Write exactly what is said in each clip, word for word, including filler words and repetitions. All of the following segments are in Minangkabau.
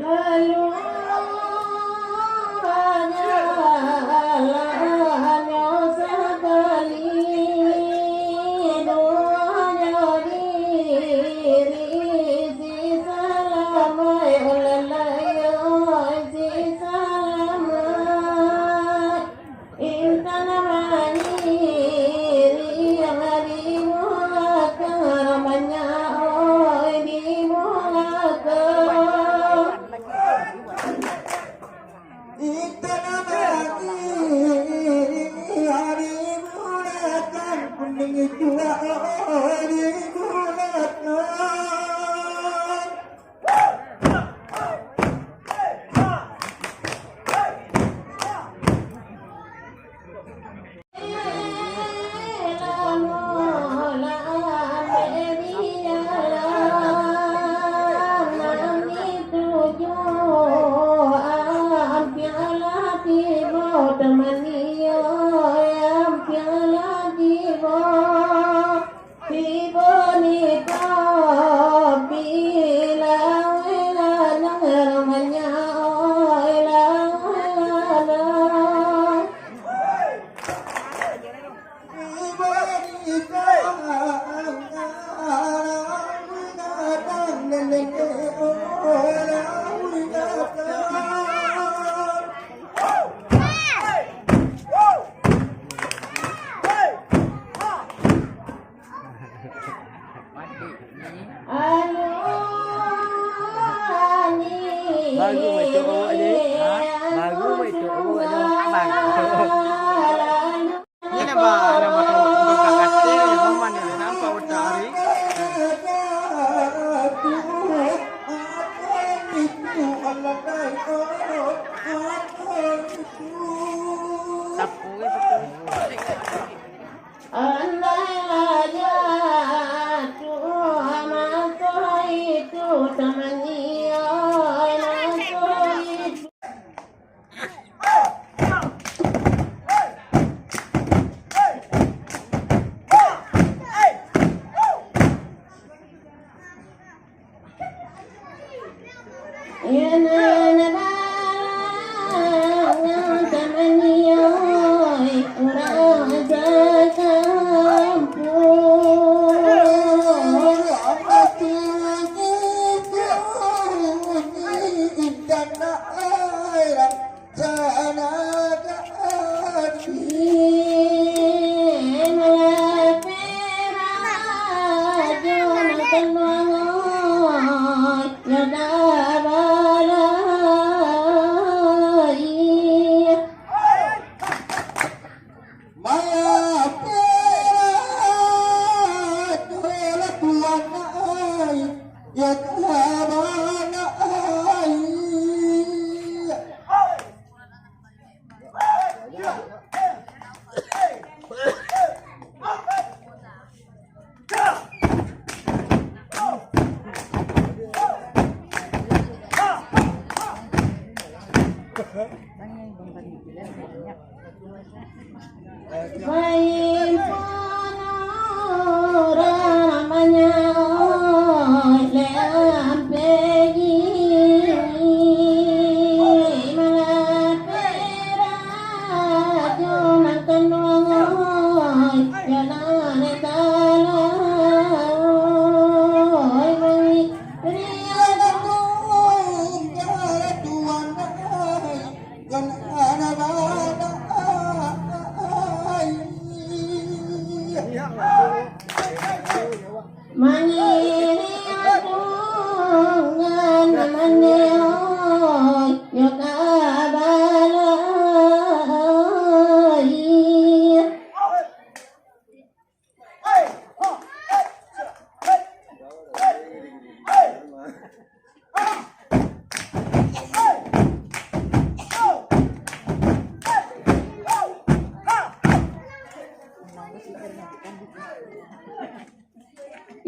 Lalu hanyo sakali duonyo diri si salamaik, lalai si salamaik. Intan manyirik di balakang, banyak oi di balakang. Intan manyirik di balakang, kuning jua oi di balakang. Tibo ni kopi, laweh lalai, banyak oi laweh lalai. Tibo ni kopi, laweh lalai, banyak oi laweh lalai. Baru main tu awak ni. Ha? Baru main tu awak ni. Baru. Ini nampak, nampak tu, bukan kasih, Roman ni, nampak otak hari. Sapu ni, sapu. Andai aja tu maso itu, tamani oi, maso itu.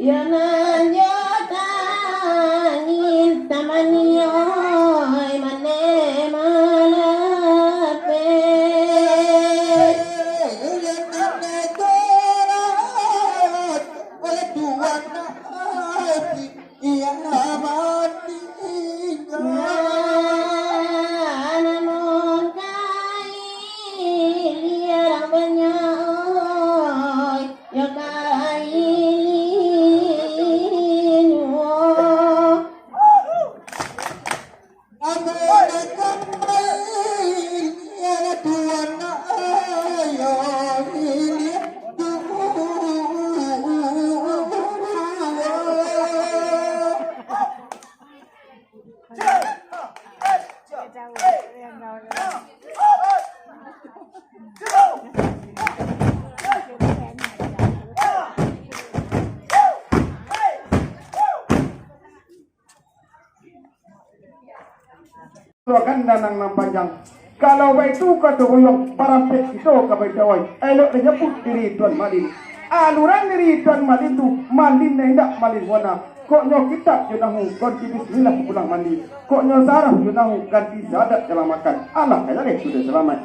Yo nan jo tangih tamanioi mande malapeh. Iyo mati. Namun kaili urang banyak, oi, yo kaili nyo. Ambo nak kaili, yo Tuhan, ayo ili. Gandang nan, nan panjang. Kalau baitu kato Buyuang, barampek kito ka Baitawai. Elok dijapuik diri Tuan Malin. Aluran diri Tuan Malin tu, malin nan indak malin wana. Kok nyo kitab jo nahu, ganti bismillah pulang mandi. Kok nyo sarah jo nahu, ganti syahadat jalan makan. Alah, ka jaleh sudah salamaik.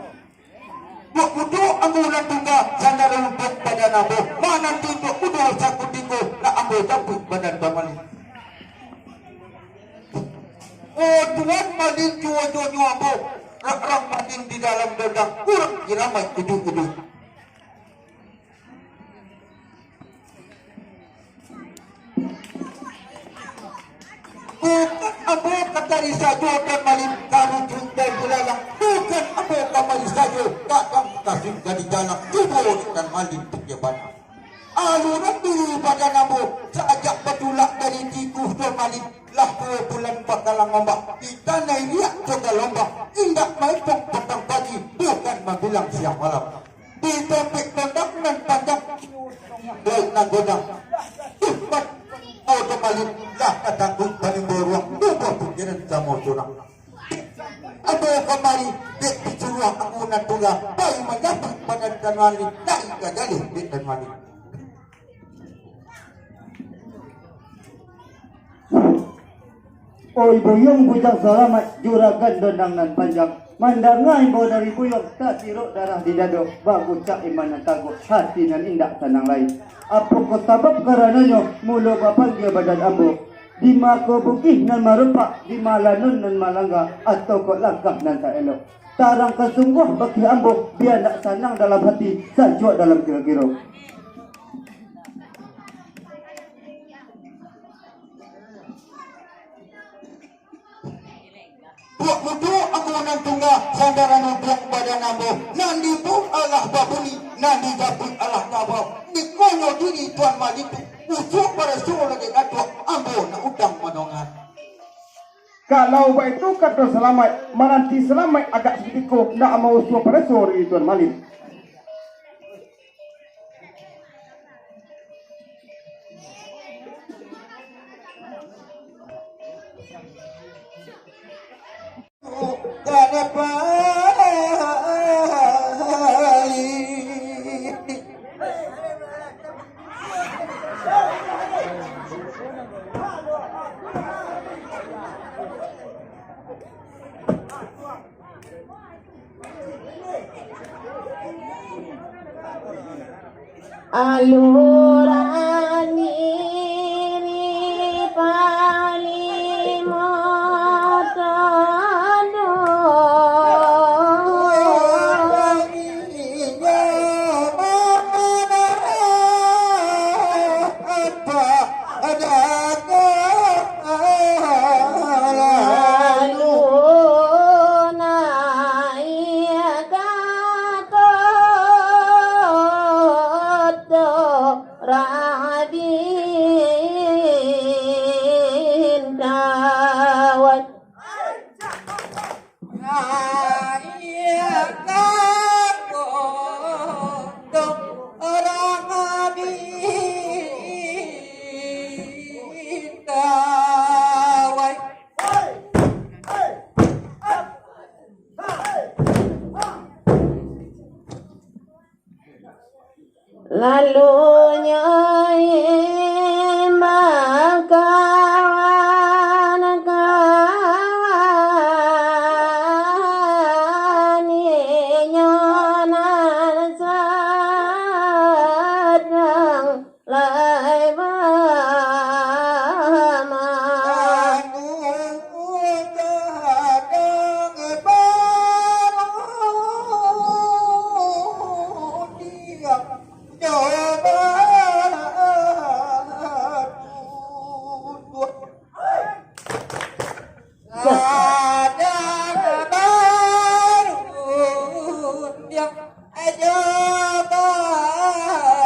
Buek mudo ambo nan tungga, sandara untuak badan ambo, mananti untuak mudo sakutiko, nak ambo japuik badan Tuan Malin. Oh, Tuan Malin juo-juonyo ambo, rak-rak malin di dalam dondang, urang kiramaik iduik-iduik. Bukan ambo ka tari sajo Tuan Malin, ka lucuik dari bulalang. Bukan ambo kamari sajo, kadang ka sungkah di jalan, cubo Tuan Malin pikia bana. Aluran diri badan ambo, sajak batulak dari Tiku Tuan Malin, lah duo bulan bakalang ombak, di tanah iriak coga lombang, indak maetong patang pagi, bukan mambilang siang malam. Di tampek gondang nan panjang, laut nan gondang. Tuhan, mau Tuan Malin, lah ka tangguang tanimbo ruang, ubah pikiran samo surang. Ambo kamari, dek disuruah ambo nan tungga, pai manjapuik badan Tuan Malin, naiak ka jaleh dek Tuan Malin. Oi Buyuang Bujang Salamaik, juragan dondang nan panjang. Mandanga imbau dari Buyuang, tasirok darah di dado, bagucak iman nan taguah, hati nan indak tanang lai. Apokoh sabab karanonyo, mulo bapanggia badan ambo? Dima ko bugih nan marompak, dima lanun nan malangga, atau kok langkah nan tak elok? Tarangkan sungguah bakeh ambo, bia nak sanang dalam hati, sajuak dalam kiro-kiro. Buek mudo ambo nan tungga, sandaran untuak badan ambo, nan di muko alah babunyi, nan di japuik alah tabao. Dikonyo diri Tuan Malin tu, usua paraso lagi datuak, ambo nak udang mandonga. Kalau baitu kato Salamaik, mananti Salamaik agak sakutiko, ndak mausuang paraso diri Tuan Malin. Aluran diri Panglimo Tondo. Lalu naiak ka Tondo Rabintawai. Lalu nyo Ajo bakuduah.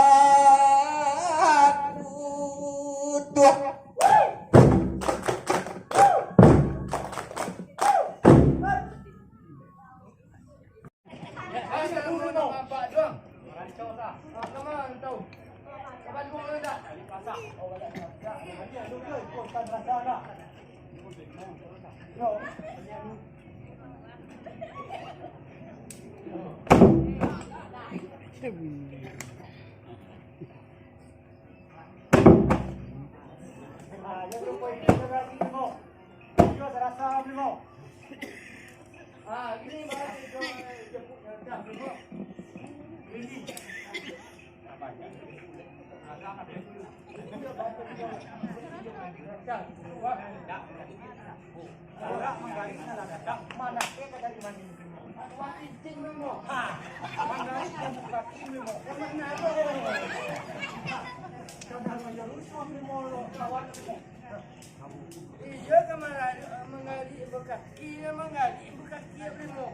Iyo ka mangari, mangari bakaki, mangari bakaki, Bimo.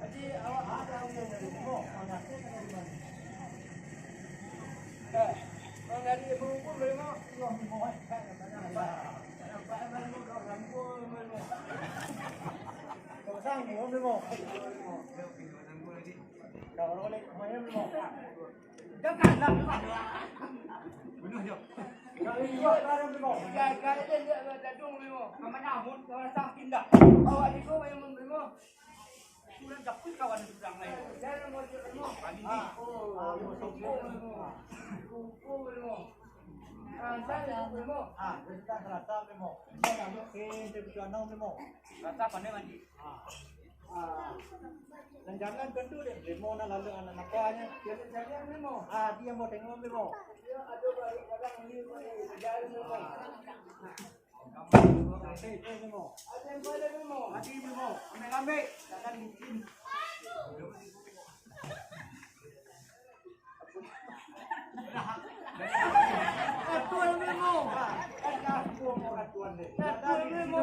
Jadi, awak ada yang Bimo, mangari bakaki, Bimo. Eh, mangari bakaki, Bimo. Kau sanggup, Bimo? Kau boleh main, Bimo? Janganlah. Bunuh jo. Kau lihat barang, Bimo. Ya, kau lihat, lihat, lihat, jadung, Bimo. Kamu nyamun, kau rasa pindah. Awak ni kau yang membimo. Sudah dapet kawan surang lain. Jangan mau cek, Bimo. Paling di. Ah, oh, oh, oh, Bimo. Oh, oh, Bimo. Ah, jangan, Bimo. Ah, jadi tak terasa, Bimo. Jangan, Bimo. Eh, dia butuh anak, Bimo. Rasa pandai mandi. Ah. Ah. Dan jangan tentu deh, Bimo nak lalu anak nakanyo. Dia cari, Bimo. Ah, dia mau tengok, Bimo. Dia ada barang-barang ni, ni, dia ada, Bimo. Ada yang pada, Bimo. Mati, Bimo. Ambil-ambil. Jangan bikin. Atua Bimo. Atua Bimo.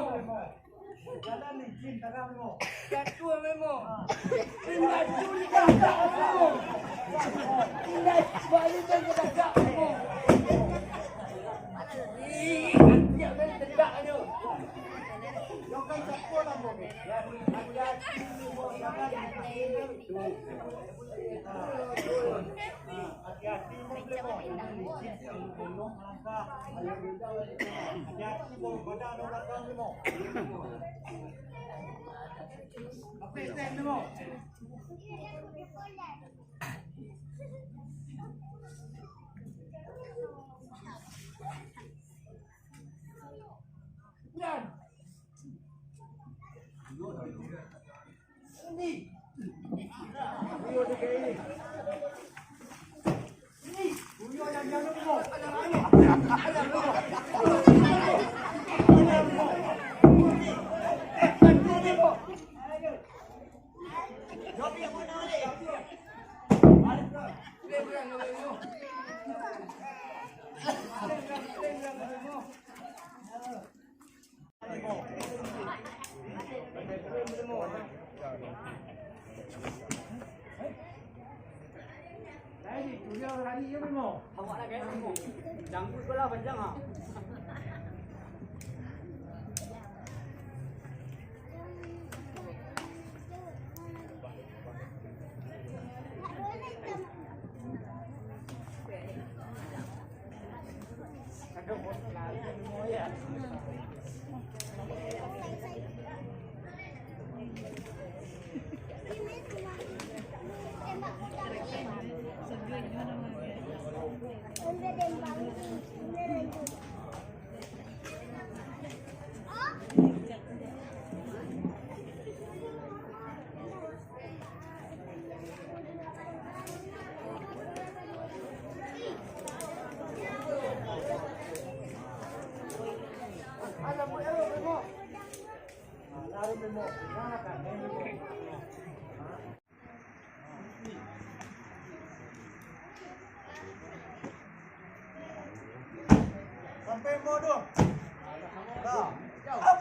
Jalan ni, Jin, tarang, Bimo. Atua Bimo. Indak curiga, Bimo. Indak balikan ka tagak, Bimo. Ih, antiak main tegak nyo. Yo kan siapa lah, Bimo? Hati-hati, Bimo, jalan ni. Hati-hati, Bimo. Hati-hati, Bimo. Badan belakang, Bimo. Apa yang Bimo? Yan. Awak nak gaya sungguh. Janggut ko lah panjang ah. Sampai mo tu. Dah. Up.